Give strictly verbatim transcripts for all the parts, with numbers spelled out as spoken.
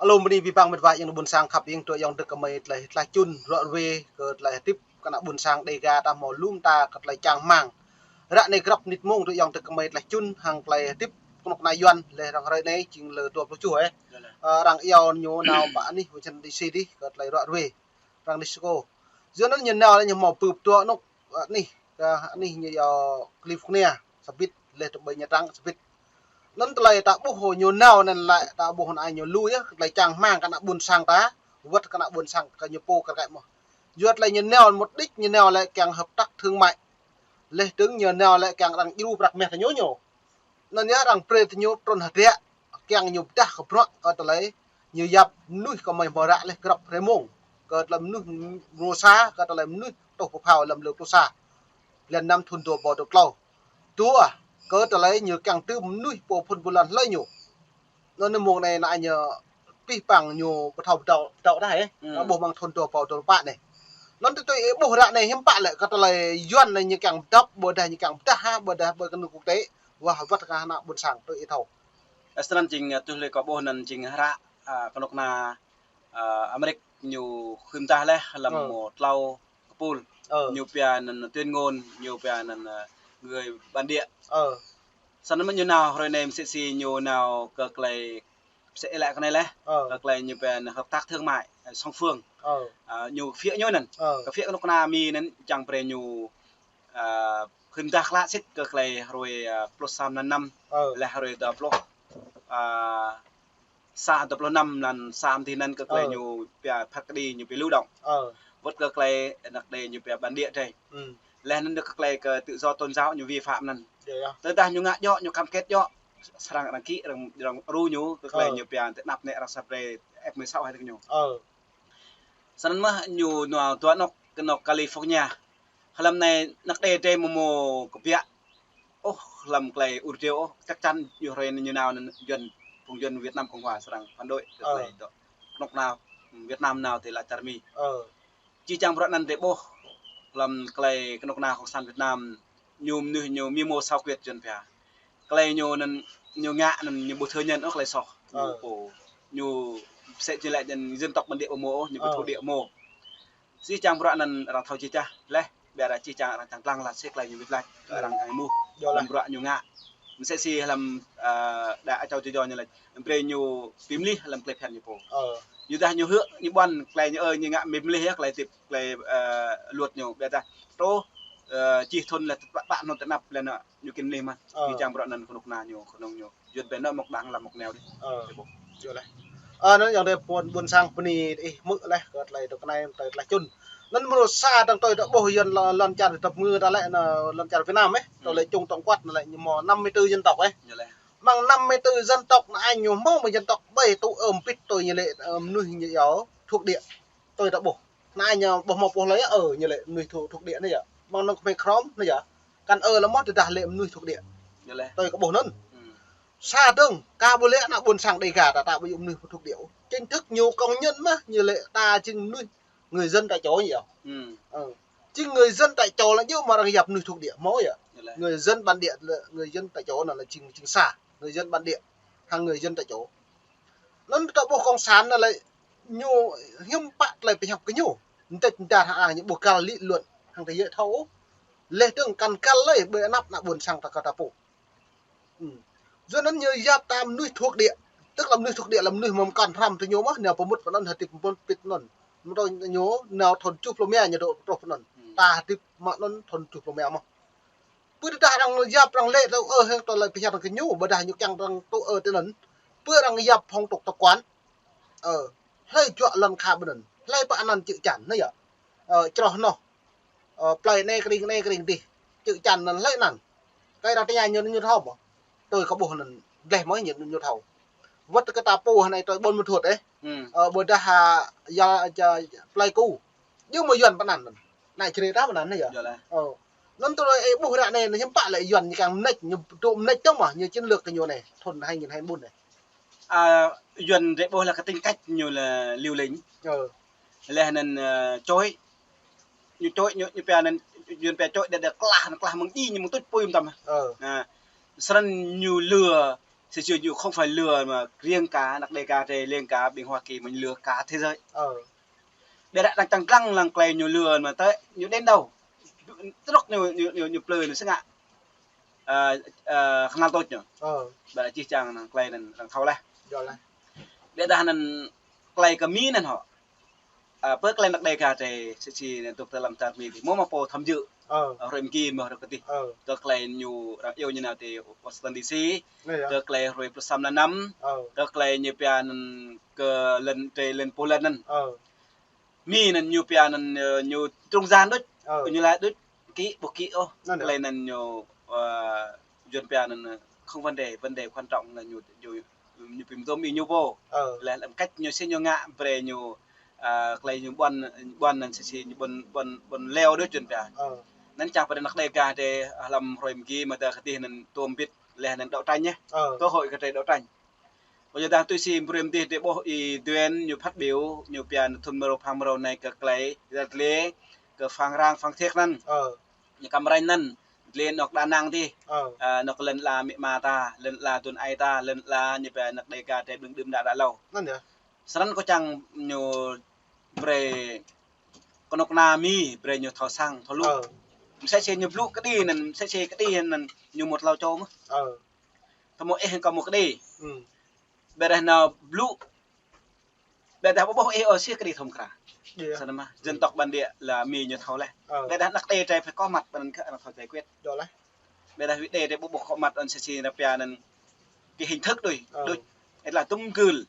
Lŏm bơni abih bang mĕt wa ayŏng adơi ƀuôn sang khăp ing, tui ayŏng adơi kơmơi tơlơi tlaih čun ruă ruê kơ tơlơi hơdip kơ ană ƀuôn sang Dêga ta hmâo lŏm ta kơ tơlơi čang rơmang. Ră anai grăp mơnit mông tui ayŏng adơi kơmơi tlaih čun hăng tơlơi hơdip kơnuk kơna Yuan lĕ arăng hrơi anai jing lơ dua pluh tơjuh ĕh. Ơ, arăng iâu ñu nao pơ anih Washington D C dih kơ tơlơi ruă ruê. Arăng Mexico. Yua anŭn ñu nao lĕ ñu hmâo bưp dua anŏ anih, kơ anih ñu iâu California sa bit, lĕ tơƀơi ñu trăng sa bit. Anŭn tơlơi ta ƀuh ñu nao anŭn lĕ ta ƀuh anŭn ai ñu lui yơh, tơlơi čang rơmang kơ ană ƀuôn sang ta, wơ̆t kơ ană ƀuôn sang kơ ñu pô kơ rơkai mơh. Yua tơlơi ñu nao mŭt đĭč ñu nao lĕ kiăng hợp tác thương mại. Lĕ tơ̆ng ñu nao lĕ kiăng arăng djru prăk meh kơ ñu ñu. Anŭn yơh arăng brơi tơ ñu trŭn hơdră, kiăng ñu pơdah kơ bruă kơ tơlơi ñu yap mơnuih kơmơi hmâo ră lĕ grăp hrơi mông. Kơ tơlơi mơnuih mrô sa, kơ tơlơi mơnuih tuh pơphao lăm lơ pluh sa. Blan năm thŭn dua rơbâo dua pluh klâo. Dua, kơ tơlơi ñu kiăng tŭ mơnuih pô phŭn ƀu lŏn hlơi ñu. Anŭn mông anai ană ñu pih păng ñu pơthâo pơdŏ, pơdŏ dah ĕh. Hmm. Ƀuh mơ̆ng thŭn dua rơbâo dua pluh pă anai. Anŭn tui tui ih ƀuh ră anai hiư̆m pă lĕ kơ tơlơi Yuan anai ñu kiăng pơdŏp, ƀôdah ñu kiăng pơdah ha, ƀôdah ƀơi kơnuk quốc tế, wah wơ̆t kơ ană ƀuôn sang tui ih thâo. Ơ, snăn jing, ơ, tui hluê kâo ƀuh anŭn jing hră, ơ, kơnuk kơna, ơ, Amêrik ñu khưm dah leh lăm mông tlâo kơpul. Ơ. Ñu pia anŭn tuyên ngôn, ñu pia anŭn, ơ, người bản địa. Ơ. Snăn mơ̆ ñu nao hrơi anai msĕ si ñu nao kơ tơlơi msĕ ih laĭ kơ anai leh, ơ, kơ tơlơi ñu pia anŭn hợp tác thương mại, ơ, song phương. Ơ. Ơ, ñu kơfiă ñu anŭn. Ơ. Kơfiă kơnuk kơna Mi anŭn čang brơi ñu, ơ, khưm dah klă sĭt kơ tơlơi hrơi, ơ, pluh sa mlan năm, ơ, leh hrơi dua pluh, ơ, sa, dua pluh năm mlan sa mơ̆ng anai kơ tơlơi, ơ, ñu pia phat kơđi ñu pia lưu động. Ơ. Wơ̆t kơ tơlơi anăk đe ñu pia bản địa drei. Ừ. Leh anŭn kơ tơlơi kơ tự do tôn giáo ñu vi phạm anŭn. Yơh, yơh. Tơdah ñu ngă djŏ, ñu cam kết djŏ, srăng arăng kĭ, arăng, arăng ru ñu kơ tơlơi, ơ, ñu pia tơ anăp anai arăng sa brơi F mười sáu hai kơ ñu. Ơ. Snăn mơ̆ ñu nao dua anŏ, kơ anŏ California. Hlăm anai anăk đe drei mơ̆ mơ̆ kơbiă ôh hlăm tơlơi ur rêu ôh, chắc chắn ñu hrơi anai ñu nao anŭn Yuan, phung Yuan Việt Nam Cộng Hòa srăng phản đối kơ, ơ, tơlơi dŏ. Kơnuk kơna Việt Nam nao tơlơi laĭ čar Mi. Ơ. Jih jang bruă anŭn drei ƀuh hlăm tơlơi kơnuk kơna Cộng sản Việt Nam ñu mơnuih ñu mĭ mô sao quyệt Yuan pia. Tơlơi ñu anŭn ñu ngă anŭn ñu ƀu thơ nhân ôh tơlơi soh. Ñu, ơ, pô, ñu msĕ si laĭ dân tộc bản địa ƀu mơ̆ ôh, ñu ƀu, ơ, thuộc địa mơ̆. Jih jang bruă anŭn arăng thâo jih jang leh, ƀiădah jih jang arăng čang lăng lah sĭt tơlơi ñu wĭt laĭ, ơ, arăng ai muh. Yơh leh. Lăm bruă ñu ngă. Msĕ si hlăm, ơ, đa čô čô ñu laĭ, brơi ñu bi mlih hlăm tơlơi phiăn ñu pô. Ơ. Ñu dah ñu hơ̆k, ñu ƀuăn tơlơi ñu, ơ, ñu ngă bi mlih yơh, tơlơi tip, tơlơi, ơ, luật ñu, ƀiădah truh, ơ, čih thŭn leh pă, pă hnŭn tơ anăp leh anŭn ñu kĭn mlih mơ̆n. Ơ. Jih jang bruă anŭn kơnuk kơna ñu, kơnung ñu. Yuan pia anŭn một đảng làm một nẻo dih. Ơ. Yơh leh. Ơ, anŭn ayŏng adơi ƀuôn, ƀuôn sang bơni ih hmư̆ leh kơ tơlơi dŏ kơ anai, tơlơi tlaih čun. Anŭn mrô sa dơ̆ng tui ta ƀuh Yuan lŏn, lŏn čar dŏ mơ̆ng ta lĕ anŭn lŏn čar Việt Nam ĕh, tơlơi, hmm, čung tổng quát anŭn lĕ ñu mơ̆ năm mươi tư dân tộc ĕh. Yơh leh. Mơ̆ng năm mươi tư dân tộc anŭn ai ñu hmâo mơ̆ dân tộc ƀai tŭ ơm pit tui ñu lĕ, ơ, mơnuih ñu iâu thuộc địa. Tui ta ƀuh. Anŭn ai ñu ƀuh mơ̆ ƀuh lơi, ơ, ñu lĕ mơnuih thuộc, thuộc địa anai yơh. Mơ̆ng anŭn kơmơi Krom anai yơh. Kăn ơ lăm mơ̆ tơdah lĕ mơnuih thuộc địa. Yơh leh. Tui kơ ƀuh anŭn. Hmm. Sa dơ̆ng, ka ƀu lĕ ană ƀuôn sang Dêga ta, ta ƀu yua mơnuih thuộc địa. Chính thức ñu công nhận mơ̆, ñu lĕ ta jing mơnuih người dân tại chỗ yơh. Hmm. Ơ. Jing người dân tại chỗ lĕ yơh mơ̆ arăng yap mơnuih thuộc địa mơ̆ yơh. Yơh leh. Người dân bản địa lĕ người dân tại chỗ anŭn lĕ jing, jing sa. Người dân bản địa, hăng người dân tại chỗ. Anŭn ta ƀuh cộng sản anŭn lĕ ñu hiư̆m pă tơlơi pơhiăp kơ ñu. Mơdĕč mơdar hăng arăng ñu ƀuh găl lý luận hăng tơ yơh thâo. Leh dơ̆ng kăn găl lơi ƀơi anăp ană ƀuôn sang ta kơ ta pô. Hmm. Yua anŭn ñu yap ta mơnuih thuộc địa. Tức là mơnuih thuộc địa là mơnuih mơ̆ng kăn hrăm tơ ñu mơ̆, nao pơmŭt pơ anŭn, hơdip pơmŭt pit anŭn. Mơ̆ tơ ñu nao thŭn tơjuh pluh rơma ñu dŏ truh pơ anŭn. Hmm. Ta hơdip mă anŭn thŭn tơjuh pluh rơma mơ̆. Pơ tơdah arăng yap arăng lĕ tơ, ơ, hăng tơlơi pơhiăp kơ ñu, ƀôdah ñu kiăng arăng tŭ ơ tơ anŭn. Pơ arăng yap phong tục tập quán. Ơ, hlơi juă lŏn kha ƀơi anŭn. Hlơi pơ anăn čư̆ čan, anai yơh. Ơ, čroh noh. Ơ, plơi anai kơring, anai kơring dih. Čư̆ čan anŭn hlơi anăn. Kơ arăng tơña ñu, ñu thâo mơ̆. Tui kơ ƀuh anŭn, gleh mơ̆ ñu, ñu thâo. Wơ̆t kơ ta pô anai tui Ƀuôn Ma Thuột ĕh. Hmm. Ơ, ƀôdah ha, ya, ja, Plei Ku. Yua mơ̆ Yuan pơ anăn anŭn. Anai čơrê ta pơ anăn anai yơh. Yơh leh. Ơ. Anŭn tui ih ƀuh ră anai, anŭn hiư̆m pă lĕ Yuan ñu kiăng mơneč, ñu dŏ mơneč dơ̆ng mơ̆, ñu chiến lược kơ ñu anai, thŭn hai nghìn hai mươi tư anai. Ơ, Yuan drei ƀuh lĕ kơ tính cách ñu lĕ liều lĩnh. Ơ. Leh anŭn, ơ, čuĕ. Ñu čuĕ, ñu, ñu pia anŭn, Yuan pia čuĕ đe đe klah, klah mơ̆ng djai ñu mơ̆ng tuč apui mơtam. Ơ. Anŭn. Snăn ñu lừa Thực sự ñu không phải lừa mà riêng cả nước Đêga, riêng cả bên Hoa Kỳ mà lừa cả thế giới. Ƀiădah đang tăng tăng lăng klei ñu lừa mà tới ñu đến đâu. Truh ñu, ñu, ñu, ñu plư ñu sngă. Ơ, ơ, khnal tôč ñu. Ƀiădah čih čang năng klei năng, năng thâo laih. Ƀiădah năng klei kơ Mi năng hŏ. Ơ, pơ klei nước Đêga tơ, sĭt sĭt năng tŭk tơ lăm čar Mi tơ. Mơ̆ mơ̆ pô tham dự. Ơ, hrơi mơ̆ng gih mơ̆ hrơi kơtih. Ơ. Tơ klei ñu, arăng iâu ñu nao tơ Washington D C. Tơ klei hrơi pluh sa mlan năm. Ơ. Tơ klei ñu pia năng kơ lŏn tơ lŏn Poland năng. Ơ. Mi năng ñu pia năng, ơ, ñu trung gian đôč. Ơ. Ñu laĭ đôč. Kĭ, ƀu kĭ ôh. Klei năng ñu, ơ, Yuan pia năng, ơ, không vấn đề, vấn đề quan trọng là ñu, ñu, ñu pim tôm ih ñu pô. Ơ. Laih lăm cách ñu sĭ ñu ngă brơi ñu, ơ, klei ñu ƀuăn, ƀuăn năng sĭt sĭt ñu ƀuăn, ƀuăn, ƀuăn leo đôč Yuan pia. Ơ. Năng čang pơ anăp Đêga tơ, ơ, lăm hrơi mơ̆ng gih mơ̆ tơ kơtih năng tôm bit laih năng đấu tranh yơh. Ơ. Cơ hội kơ tơ đấu tranh. Ƀiădah tui si brơi mơ̆ng gih tơ ƀuh Y Duên ñu phát biểu, ñu pia thun mrô phang mrô anai kơ klei, Gia Lai, kơ phang rang phang thiêk năng. Ơ. Ñu kăm ranh năng, lĕ anŏ Đà Nẵng tơ. Ơ. Ơ, anŏ lŏn ala amĭ ama ta, lŏn ala adun ai ta, lŏn ala ñu pia anăp Đêga tơ ƀing đưm đă đă hlâo. Năng yơh. Snăn kâo čang ñu brơi kơnuk kơna Mi, brơi ñu thâo săng, thâo lu. Ơ. Msĕ si ñu blŭ kơđi năng, msĕ si kơđi năng ñu mŭt hlâo čô mơ̆. Ơ. Tơ mơ̆ ih kơ mŭt kơđi. Ƀiădah nao blŭ. Ƀiădah ƀu ƀuh ih ôh sĭt kơđi thâo mơkra. Snăn mơ̆, dân tộc bản địa là Mi ñu thâo laih. Ơ. Ƀiădah anăp Đêga tơ phải có mặt ƀơi anăn kơ arăng thâo giải quyết. Ƀiădah wĭt Đêga tơ ƀu ƀuh có mặt ôn sĭt sĭt arăng pia năng cái hình thức đôi, đôi. Ơ. Ih laĭ tŭm gưl.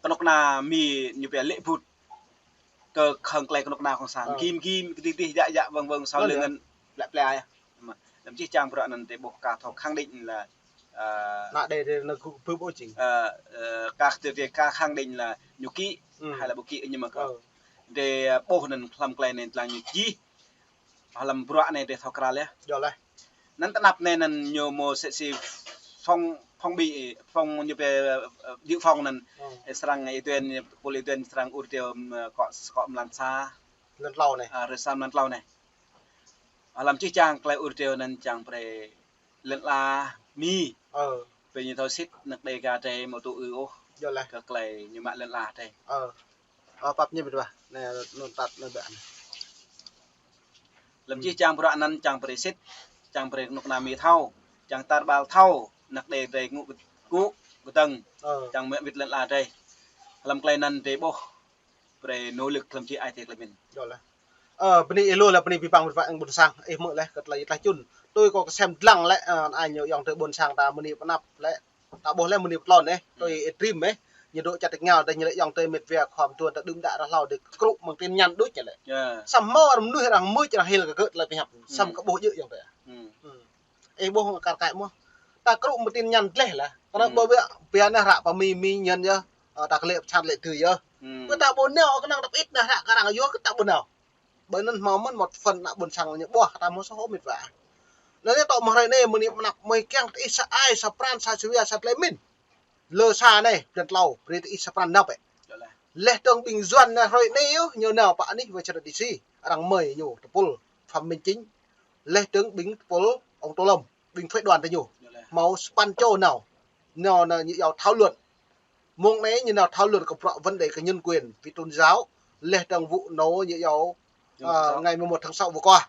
Kơnuk kơna Mi ñu pia lĕ bŭt. Kơ khăng klei kơnuk kơna cộng sản. Ơ. Gim gim, kơdih dih, djă djă, vâng vâng, sau lưng ngăn, plĕ plĕ yơh. Mă, lăm čih čang bruă năng tơ ƀuh ka thâo khẳng định là, ơ, năng Đêga tơ năng gŭ bưp ôh jing. Ơ, ơ, ka tơ tơ ka khẳng định là ñu kĭ, hay là ƀu kĭ ñu mă kơ. Ơ. Tơ, ơ, ƀuh năng lăm klei năng tlang ñu čih. Lăm bruă năng tơ thâo kral yơh. Năng tơ anăp năng năng ñu mơ̆ sĭt si phòng, phòng bị, phòng ñu pia, ơ, dự phòng năng. Ơ. Srăng Y Duên, pul Y Duên srăng ur tơ, ơ, kơ, kơ mlan sa. Mlan tlâo anai. Ơ, hrơi sa mlan tlâo anai. Ơ, lăm čih čang klei ur tơ năng čang brơi lŏn ala Mi. Ơ. Brơi ñu thâo sĭt anăp Đêga tơ mơ̆ tŭ ư ôh. Kơ klei ñu mă lŏn ala tơ. Ơ. Ơ, pap ñu ƀiă ƀă. Anai, anŭn tăt anai ƀă. Lăm čih čang bruă năng čang brơi sĭt, čang brơi kơnuk kơna Mi thâo, čang tar ƀar thâo, anăp Đêga tơ ngŭ kơdơ̆ng, čang mă wĭt lŏn ala tơ. Lăm klei năng tơ ƀuh brơi nỗ lực lăm čih ai tơ klei mĭn. Ơ, bơni ih lu laih bơni abih bang ƀing ƀôn sang, ih hmư̆ laih kơ tơlơi tlaih čun. Tui kâo kơsem dlăng lĕ, ơ, anai ñu ayŏng adơi ƀôn sang ta mơni pơ anăp lĕ. Ta ƀuh laih mơni pơtlon ih, tui ih trim ih. Ñu dŏ čăt ih ngao tơ ñu lĕ ayŏng adơi mĕt wa khua mơtuan ta đưm đă ră hlâo dih krŭ mơ̆ng tin nhắn đôč ñu lĕ. Samơ̆ arăng mơnuih arăng mưč arăng hil kơ gơ̆ tơlơi pơhiăp. Samơ̆ kơ ƀuh djơ̆ ayŏng adơi. Ih ƀuh kar kaĭ mơ̆. Ta krŭ mơ̆ng tin nhắn dleh laih. Kơnơ̆ng ƀơ ƀiă, ƀiă anai hră pơ Mi, Mi ñen yơh. Ơ, ta kơ lĕ pơčăt lĕ tui yơh. Ƀu ta ƀu nao, kơnơ̆ng ta pơit anai hră kơ arăng yơh, kơ ta ƀu nao. Ƀơi anŭn hmâo mơ̆n một phần ană ƀôn sang ñu ƀuh, ta hmâo soh ôh mĕt wa. Anŭn yơh tŏ mơ̆ hrơi anai, mơni pơ anăp mơ̆ kiăng tơ ih sa ai, sa pran, sa čô wa, sa tơlơi mĭn. Lơ sa anai, blan tlâo, brơi tơ ih sa pran nao pĕ. Laih dơ̆ng ƀing Yuan anai hrơi anai yơh, ñu nao pơ anih Washington D C. Arăng mơi ñu tơpul Phạm Minh Chính. Laih dơ̆ng ƀing tơpul ông Tô Lâm, ƀing phái đoàn tơ ñu. Hmâo sa păn čô nao. Nao, nao ñu iâu thảo luận. Mông anai ñu nao thảo luận kơ bruă vấn đề kơ nhân quyền, vì tôn giáo, laih dơ̆ng vụ nổ ñu iâu, ơ, ngày mười một tháng sáu vừa qua.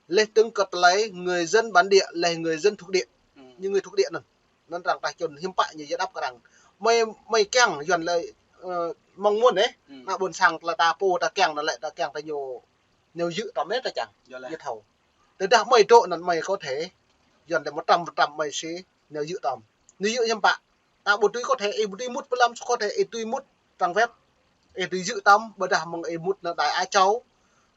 Laih dơ̆ng kơ tơlơi người dân bản địa, laih người dân thuộc địa. Những người thuộc địa anŭn. Anŭn arăng tlaih čun hiư̆m pă ñu yơh đăp kơ arăng. Mơi, mơi kiăng Yuan lĕ, ơ, mong muốn anai. Ană ƀôn sang tơlơi ta pô ta kiăng anŭn lĕ ta kiăng tơ ñu, ñu yư̆ tơm anai ta čang. Ñu thâo. Tơdah mơi dŏ anŭn mơi có thể, Yuan lĕ một trăm phần trăm mơi sĭ, ñu yư̆ tơm. Ñu yư̆ hiư̆m pă. Ta ƀu tui có thể, ih ƀu tui mŭt pơ lăm có thể, ih tui mŭt trang web. Ih tui yư̆ tơm, ƀôdah mơ̆ng ih mŭt anai Đài Á Châu,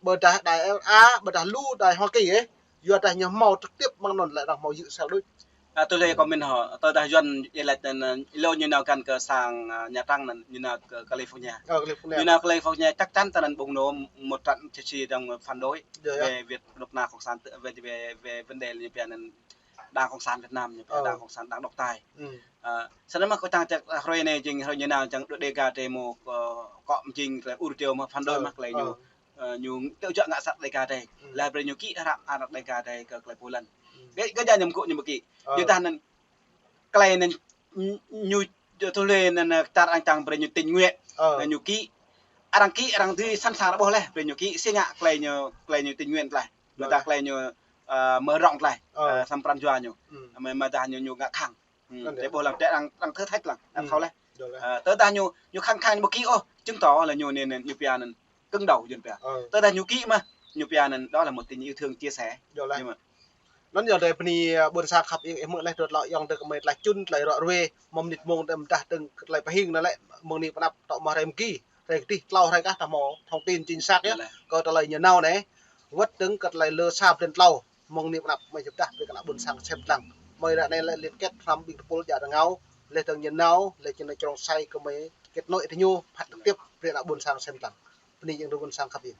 ƀôdah Đài L A, ƀôdah lu Đài Hoa Kỳ ih. Yua dah ñu hmâo trực tiếp mơ̆ng anŭn lĕ arăng hmâo yư̆ sel đôč. Ơ, tui lĕ comment hŏ, tơdah Yuan ih laĭ anŭn, ơ, ih lu ñu nao găn kơ sang, ơ, Nha Trang anŭn, ñu nao kơ California. Ơ, California. Ñu nao California chắc chắn tơ anŭn bùng nổ một trận chiến tranh đang phản đối về việc kơnuk kơna cộng sản, về, về, về vấn đề là ñu pia anŭn Đảng Cộng sản Việt Nam, ñu pia Đảng Cộng sản, đảng độc tài. Ơ, snăn mơ̆ kâo čang čăk, ơ, hrơi anai jing hrơi ñu nao čang dŏ Đêga tơ mơ̆, ơ, kŏ mơjing tơ ur tơ mơ̆ phản đối mơ̆ klei ñu, ơ, ñu tơl juă ngă sat Đêga tơ. Laih brơi ñu kĭ hră anăp Đêga tơ kơ klei Poland. Gơ̆, gơ̆ jing ñu mơkŭ ñu mơkĭ. Yua dah anŭn klei anŭn Ñu, ñu tui lĕ anŭn, anŭn čar arăng čang brơi ñu tình nguyện. Anŭn ñu ký. Arăng ký, arăng dưi sẵn sàng ƀuh laih, brơi ñu ký, si ngă tơlơi ñu, tơlơi ñu tình nguyện tlaih. Mơ̆ dah tơlơi ñu, ơ, mở rộng tlaih, ơ, samơ̆ pran jua ñu. Mơ̆, mơ̆ dah ñu, ñu ngă khăng. Tơlơi ƀuh lăng, tơlơi arăng, arăng thử thách lăng, arăng thâo laih. Ơ, tơdah ñu, ñu khăng khăng ñu ƀu ký ôh, chứng tỏ lĕ ñu anŭn, anŭn, ñu pia anŭn cứng đầu yơh pia. Tơdah ñu ký mơ̆, ñu pia anŭn đó là một tình yêu thương chia sẻ. Anŭn yơh dêh bơni, ơ, ƀuôn sang khăp ing ih mơ̆ laih dŏ tơlơi yŏng dêh kơmơi tlaih čun tlaih rŏ ruai, mơ̆ng mơnit mông dơ̆ng mơ̆ dah dơ̆ng tơlơi pơhing anŭn lĕ, mơ̆ng anai pơ anăp tŏ mơ̆ hrơi mơ̆ng ki, hrơi kơdih tlâo hrơi kah ta hmâo thông tin chính xác yơh. Kơ tơlơi ñu nao anai, wơ̆t dơ̆ng kơ tơlơi lơ sa blan tlâo, mơ̆ng anai pơ anăp mơi jơ̆p dah brơi kơ ană ƀuôn sang sem lăng. Mơi ră anai lĕ liên kết hrăm ƀing tơpul djă rơngao, laih dơ̆ng ñu nao, laih dơ̆ng ñu črông sai kơ mơi kết nối tơ ñu, phát trực tiếp brơi ană ƀuôn sang sem lăng. Bơni ing dơ̆ng ƀuôn sang khăp ing.